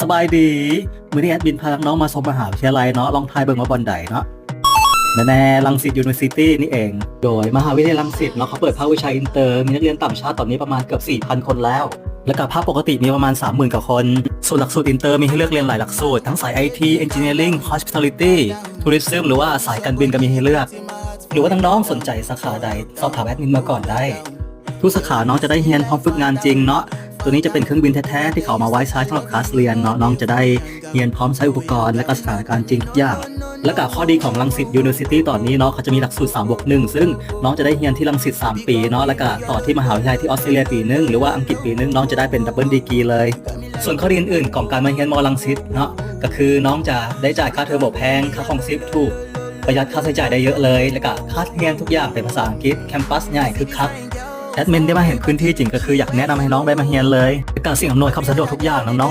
ສະບາຍດີ ມື້ນີ້ແອດມິນພານ້ອງໆມາຊົມມະຫາວິທະຍາໄລເນາະ ລອງທາຍເບິ່ງວ່າບ່ອນໃດເນາະ ແນ່ໆ ລັງສິດ University ນີ້ເອງ. ໂດຍມະຫາວິທະຍາໄລລັງສິດເນາະ ເຂົາເປີດພາກວິຊາ Inter ມີນັກຮຽນຕ່າງຊາດຕອນນີ້ປະມານເກືອບສີ່ພັນຄົນແລ້ວ ແລະກະພາກປົກກະຕິມີປະມານສາມໝື່ນກວ່າຄົນ. ສ່ວນຫຼັກສູດ Inter ມີໃຫ້ເລືອກຮຽນຫຼາຍຫຼັກສູດ ທັງສາຍ ໄອທີ Engineering Hospitality Tourism ຫຼືວ່າສາຍການບິນກໍມີໃຫ້ເລືອກ ຫຼືວ່ານ້ອງໆສົນໃຈສາຂາໃດ ສອບຖາມແອດມິນມາກ່ອນໄດ້. ທຸກສາຂານ້ອງຈະໄດ້ຮຽນພ້ອມຝຶກງານຈິງເນາະ ໂຕນີ້ຈະເປັນເຄື່ອງບິນແທ້ໆ ທີ່ເຂົາເອົາມາໄວ້ໃຊ້ສຳລັບຄລາສຮຽນເນາະ ນ້ອງຈະໄດ້ຮຽນພ້ອມໃຊ້ອຸປະກອນ ແລະກະສະຖານະການຈິງທຸກຢ່າງ. ແລະກະຂໍ້ດີຂອງລັງສິດ University ຕອນນີ້ເນາະ ເຂົາຈະມີຫຼັກສູດສາມບວກໜຶ່ງ ຊຶ່ງນ້ອງຈະໄດ້ຮຽນທີ່ລັງສິດສາມປີເນາະ ແລະກະຕໍ່ທີ່ມະຫາວິທະຍາໄລທີ່ອອສເຕຣເລັຍປີໜຶ່ງ ຫຼືວ່າອັງກິດປີໜຶ່ງ ນ້ອງຈະໄດ້ເປັນ double degree ເລີຍ. ສ່ວນຂໍ້ດີອື່ນໆຂອງການມາຮຽນມໍລັງສິດເນາະ ກໍຄືນ້ອງຈະໄດ້ຈ່າຍຄ່າເທີມບໍ່ແພງ ຄ່າຄອງຊີບຖືກ ປະຢັດຄ່າໃຊ້ຈ່າຍໄດ້ເຍອະເລີຍ ແລະກະຄາດຮຽນທຸກຢ່າງເປັນພາສາອັງກິດ ແຄມປັສໃຫຍ່ຄຶກຄັກ. ແອດມິນໄດ້ມາເຫັນພື້ນທີ່ຈິງ ກໍຄືຢາກແນະນຳໃຫ້ນ້ອງໄດ້ມາຮຽນເລີຍ ແລະກະສິ່ງອຳນວຍຄວາມສະດວກທຸກຢ່າງ ນ້ອງ